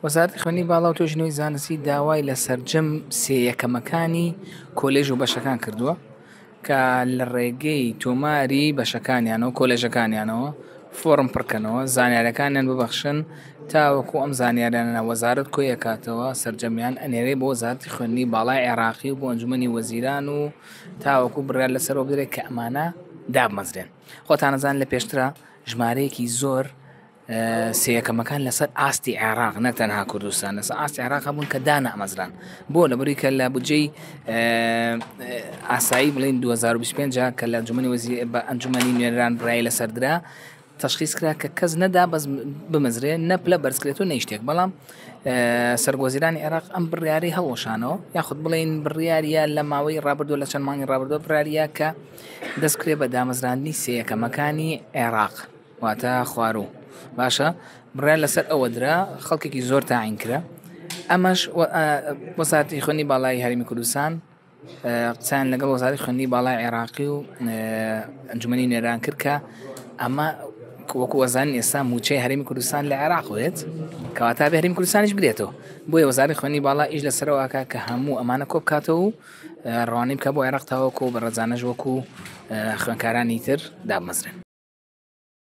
وەزارەتی خوێندنی باڵا و توێژینەوەی زانستی داوای لە سەرجەم سێ یەکەمەکانی کۆلێژ و بەشەکان کردووە کە لە ڕێگەی تۆماری بەشەکانیانەوە کۆلێژەکانیانەوە فۆرم پڕکەنەوە زانیارەکانیان ببەخشن تاوەکو ئەم زانیارانە وەزارەت کۆیەکاتەوە سەرجەمیان ئەنێرێ بۆ وەزارەتی خوێندنی باڵای عێراقی و بۆ ئەنجومەنی وەزیران و تاوەکو بڕیار لەسەرەوە بدرێت کە ئەمانە دابمەزرێن خۆتانەزان لە پێشترا ژمارەیەکی زۆر سێیەکەمەکان لەسەر ئاستی عێراق نەک تەنها کوردستان لەسەر ئاستی عێراق هەبوون کە دانامەزران بۆ لەبەری کە لە بودجەی ئاسایی بڵین 2025 کە لە ئەنجومەنی وەزیر بە ئەنجومەنی نوێنەران بڕیاری لەسەر درا تەشخیص کرا کە کەس نەدا بەس بمەزرێ نە پلە بەرزکرێت و نەیشتێک بەڵام سەرگۆزیرانی عێراق ئەم بڕیاری هەڵوەشانەوە یاخود بڵین بڕیاریە لە ماوەی ڕابردوو لە چەند مانگی ڕابردوو بڕاریە کە دەستکرێ بە دامەزراندنی سێیەکەمەکانی عێراق واتە خواروو باشە بڕیار لەسەر ئەوە درا خەڵکێکی زۆر تاعین کرا ئەمەش وەزارەتی خوێندنی باڵای هەرێمی کوردستان قسەیان لەگەڵ وەزارەتی خوێندنی باڵای عێراقی و ئەنجومەنی نوێنەران کرد کە ئەمە وەکو وەزان ئێستا موچەی هەرێمی کوردستان لە عێراق بێت کەواتە بێ هەرێمی کوردستانیش بگرێتەوە بۆیە وەزارەتی خوێندنی باڵا ئیش لەسەرەوەکە کە هەموو ئەمانە کۆبکاتەوە و ڕوانەی بکە بۆ عێراق تاوەکو بە ڕەزانەش وەکو خوێندکارانی تر دابمەزرێن.